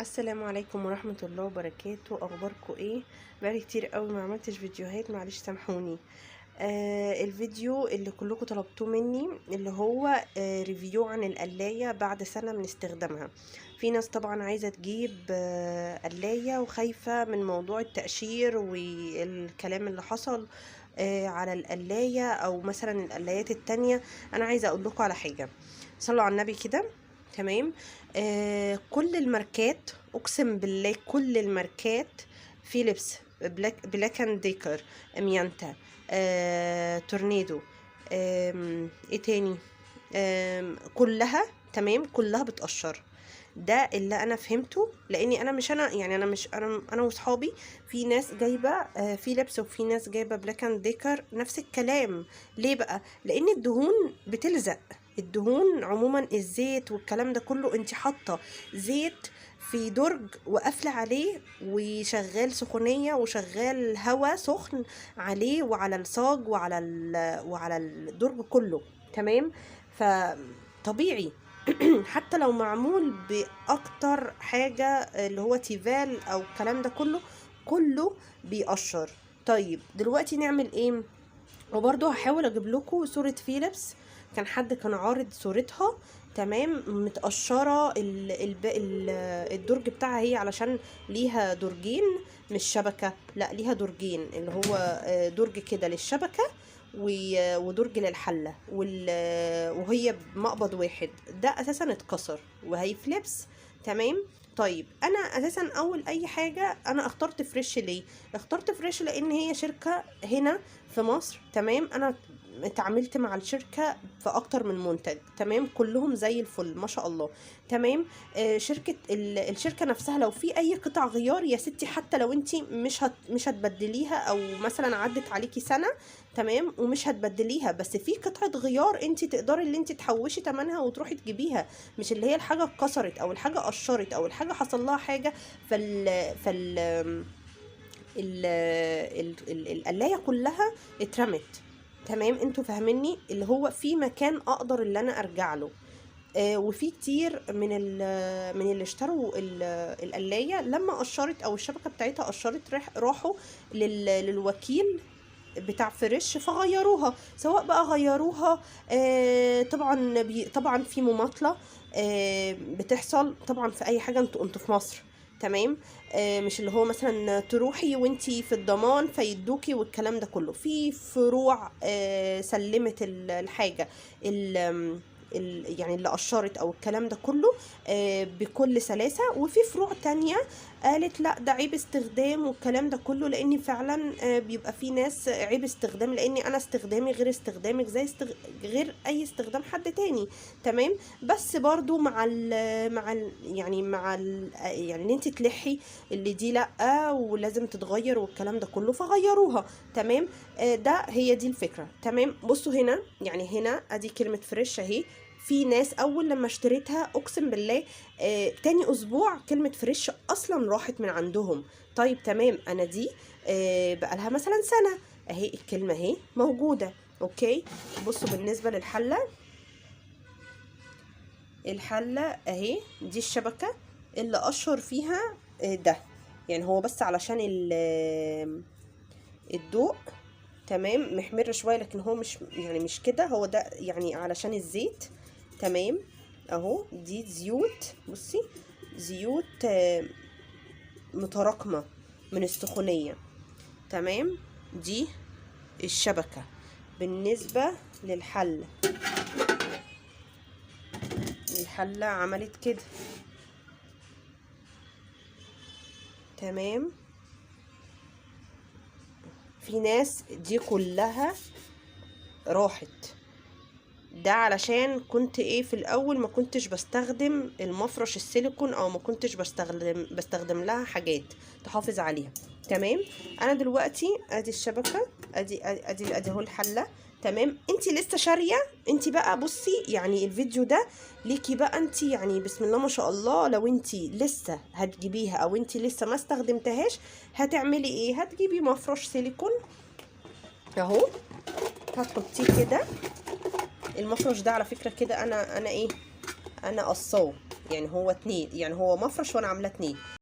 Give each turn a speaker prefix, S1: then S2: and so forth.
S1: السلام عليكم ورحمة الله وبركاته. اخباركم ايه؟ بقالي كتير قوي ما عملتش فيديوهات، معلش سامحوني. الفيديو اللي كلكم طلبتوه مني اللي هو review عن القلاية بعد سنة من استخدامها. في ناس طبعا عايزة تجيب قلاية وخايفة من موضوع التقشير والكلام اللي حصل على القلاية او مثلا القلايات التانية. انا عايزة اقول لكم على حاجة، صلوا على النبي كده، تمام؟ كل الماركات، اقسم بالله كل الماركات، فيليبس، بلاك اند ديكر، ميانتا، تورنيدو، ايه تاني، كلها تمام، كلها بتقشر. ده اللي انا فهمته، لاني انا مش انا يعني انا مش انا انا واصحابي في ناس جايبه فيليبس وفي ناس جايبه بلاك اند ديكر، نفس الكلام. ليه بقى؟ لان الدهون بتلزق، الدهون عموما الزيت والكلام ده كله، انت حاطه زيت في درج وقافله عليه وشغال سخونيه وشغال هوا سخن عليه وعلى الصاج وعلى الدرج كله، تمام؟ فطبيعي حتى لو معمول باكتر حاجة اللي هو تيفال او الكلام ده كله، كله بيقشر. طيب دلوقتي نعمل ايه؟ وبرضو هحاول اجيب لكم صوره فيليبس، كان حد كان عارض صورتها، تمام؟ متقشره الدرج بتاعها، هي علشان ليها درجين مش شبكة، لا ليها درجين، اللي هو درج كده للشبكه ودرج للحله، وهي بمقبض واحد. ده اساسا اتكسر وهي فليبس، تمام؟ طيب انا اساسا اول اي حاجة انا اخترت فريش. ليه اخترت فريش؟ لان هي شركة هنا في مصر، تمام؟ انا اتعاملت مع الشركة في اكتر من منتج، تمام؟ كلهم زي الفل ما شاء الله، تمام؟ شركة الشركة نفسها لو في اي قطع غيار يا ستي، حتى لو انتي مش هتبدليها، او مثلا عدت عليكي سنة، تمام، ومش هتبدليها، بس في قطعه غيار انتي تقدري اللي انتي تحوشي تمنها وتروحي تجيبيها، مش اللي هي الحاجة اتكسرت او الحاجة قشرت او الحاجة حصل لها حاجة فال ال ال القلايه كلها اترمت، تمام؟ انتوا فاهميني؟ اللي هو في مكان اقدر اللي انا ارجع له. وفي كتير من اللي اشتروا القلايه لما قشرت او الشبكة بتاعتها قشرت، راحوا للوكيل بتاع فريش فغيروها، سواء بقى غيروها طبعا طبعا في مماطله بتحصل طبعا في اي حاجة، انتوا في مصر، تمام؟ مش اللي هو مثلا تروحي وانتي في الضمان فيدوكي والكلام ده كله. في فروع سلمت الحاجة يعني اللي قشرت او الكلام ده كله بكل سلاسة، وفي فروع تانية قالت لا ده عيب استخدام والكلام ده كله، لان فعلا بيبقى في ناس عيب استخدام، لان انا استخدامي غير استخدامك، زي غير اي استخدام حد تاني، تمام؟ بس برضو مع ال مع ال يعني مع ال يعني ان انت تلحي اللي دي لا ولازم تتغير والكلام ده كله، فغيروها، تمام؟ ده هي دي الفكرة، تمام؟ بصوا هنا، يعني هنا ادي كلمة فريش اهي. في ناس اول لما اشتريتها اقسم بالله تاني اسبوع كلمة فريش اصلا راحت من عندهم. طيب تمام، انا دي بقالها مثلا سنة اهي الكلمة اهي موجودة، okay؟ بصوا بالنسبة للحلة، الحلة اهي دي الشبكة اللي قشر فيها ده، يعني هو بس علشان الضوء، تمام، محمر شوية، لكن هو مش يعني مش كده، هو ده يعني علشان الزيت، تمام؟ اهو دي زيوت، بصي زيوت متراكمة من السخونية، تمام؟ دي الشبكة. بالنسبة للحلة، الحلة عملت كده، تمام؟ في ناس دي كلها راحت، ده علشان كنت ايه في الاول ما كنتش بستخدم المفرش السيليكون، او ما كنتش بستخدم لها حاجات تحافظ عليها، تمام؟ انا دلوقتي ادي الشبكة، ادي اهو الحلة، تمام؟ انتي لسه شاريه، انتي بقى بصي يعني الفيديو ده ليكي بقى انتي، يعني بسم الله ما شاء الله، لو انتي لسه هتجيبيها او انتي لسه ما استخدمتهاش هتعملي ايه؟ هتجيبي مفرش سيليكون اهو، هتحطيه كده. المفرش ده على فكرة كده انا ايه، انا قصاه، يعني هو 2، يعني هو مفرش وانا عاملاه 2.